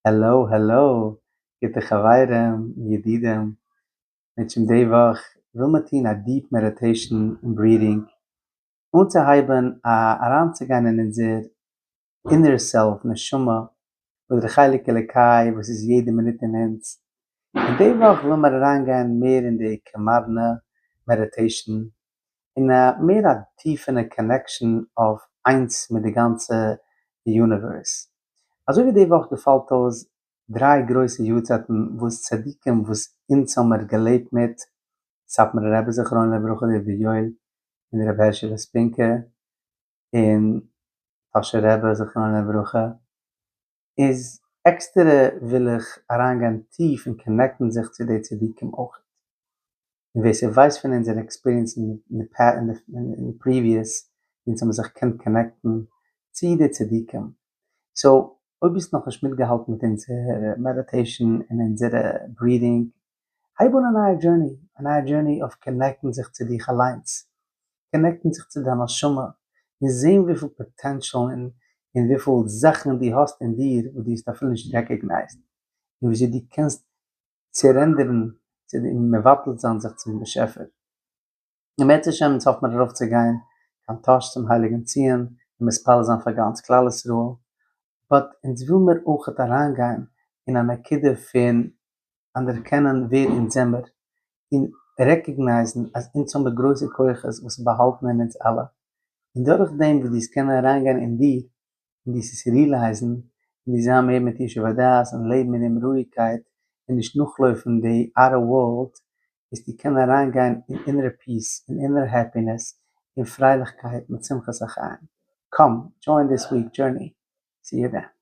העלאו העלאו גוטע חברים און ידידים, אם ירצה השם די וואך וויל מען טון א deep meditation און breathing, אנצוהייבן א אריינצוגיין אין אונזער inner self, נשמה, אדער חלק אלוקי וואס איז יעדע מינוט אין אונז, און די וואך וויל מען אריינגיין מער אין די קאמארנע meditation, און א מער א טיפענע connection אויף איינס מיט די גאנצע universe. אזוי ווי די וואך געפאלט אויס דריי גרויסע יארצייטן וואס צדיקים וואס אונז האמיר געלעבט מיט, סאטמארער רבי זכרונו לברכה דער דברי יואל, און רבי הערשעלע ספינקא, און טאהשער רבי זכרונו לברכה, איז עקסטערע וויל איך אריינגיין טיף און connect ן זיך צו די צדיקים אויך. און ווער ס'ווייסט פון אונזער experience אין previous, אונז האבן זיך געקענט connect ן צו די צדיקים. so, אויב ביסט נאכנישט מיטגעהאלטן מיט אונזער meditation און אונזערע breathing, הייב אן א נייע journey, א נייע journey אויף connect ן זיך צו דיך אליינס, connect ן זיך צו דיין נשמה, און זען וויפיל potential און און וויפיל זאכן דו האסט אין דיר וואס דו האסט אפילו נישט recognized, און וויאזוי דו קענסט surrender ן צו די און מבטל זיין זיך צום באשעפער. אם ירצה השם אונז האף מיר ארויף צו גיין קיין טאהש צום הייליגן ציון און מתפלל זיין פאר גאנץ כלל ישראל, but אונז וויל מיר אויכעט אריינגיין אין א נקודה פון אנערקענען ווער אונז זעמער, און recognize ן אז אונז האמיר גרויסע כוחות וואס איז באהאלטן אין אונז אלע, און דורך דעם וואס דו וועסט קענען אריינגיין אין דיר און דו עס realize ן, און דו זיין מער מיט ישוב הדעת און לעבן אין דעם רואיגקייט און נישט נאכלויפן די outer world, וועסטו קענען אריינגיין אין inner peace און inner happiness און פרייליכקייט מיט שמחת החיים. Come, join this week journey. See you then.